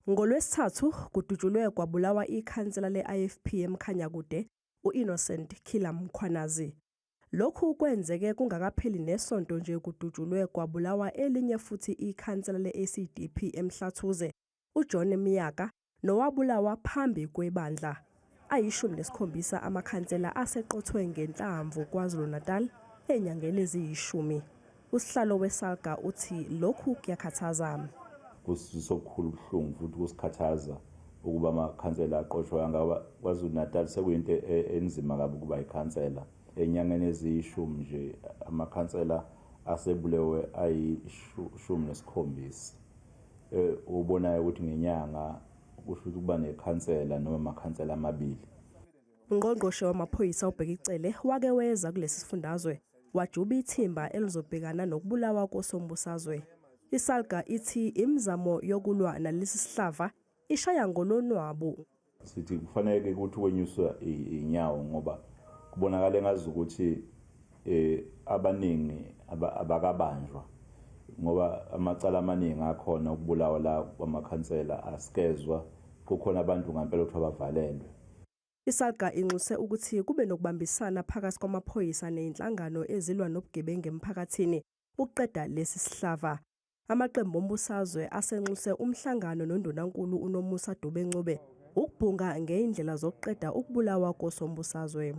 NgoLwesithathu kudutshulwe kwabulawa ikhansela le-IFP eMkhanyakude, u-Innocent Killer Mkhwanazi. Lokhu kwenzeke kungakapheli nesonto nje kudutshulwe kwabulawa elinye futhi ikhansela le-ACDP eMhlathuze, uJohn Miyaka, nowabulawa phambi kwebandla. Ayi-17 amakhansela aseqothwe ngenhlamvu KwaZulu-Natal enyangeni eziyishumi. Usihlalo weSalga uthi lokhu kuyakhathaza. Kusizwisa okukhulu ubuhlungu futhi kusikhathaza ukuba amakhansela aqoshwe kangaka. KwaZulu-Natal sekuyinto enzima kabi ukuba ikhansela. Enyangeni eziyishumi nje amakhansela asebulewe ayi-17. Ubonayo ukuthi ngenyanga kusho ukuthi kuba nekhansela noma amakhansela amabili. Ungqongqoshe wamaphoyisa uBheki Cele wake weza kulesi sifundazwe wajuba ithimba elizobhekana nokubulawa kosombusazwe. ISalga ithi imizamo yokulwa nalesi sihlava ishaya ngolonwabu. Sithi kufanele ukuthi kwenyuswe inyawo ngoba kubonakala engazi ukuthi abaningi abakabanjwa ngoba amacala amaningi akhona ukubulawa la kwamakhansela asikezwa, kukhona abantu ngempela ukuthi abavalelwe. ISalga inxuse ukuthi kube nokubambisana phakathi kwamaphoyisa nezinhlangano ezilwa nobugebengu emphakathini ukuqeda lesi sihlava. Amaqembu ombusazwe asenxuse umhlangano noNdunankulu uNomusa Dube-Ncube ukubhunga ngezindlela zokuqeda ukubulawa kosombusazwe.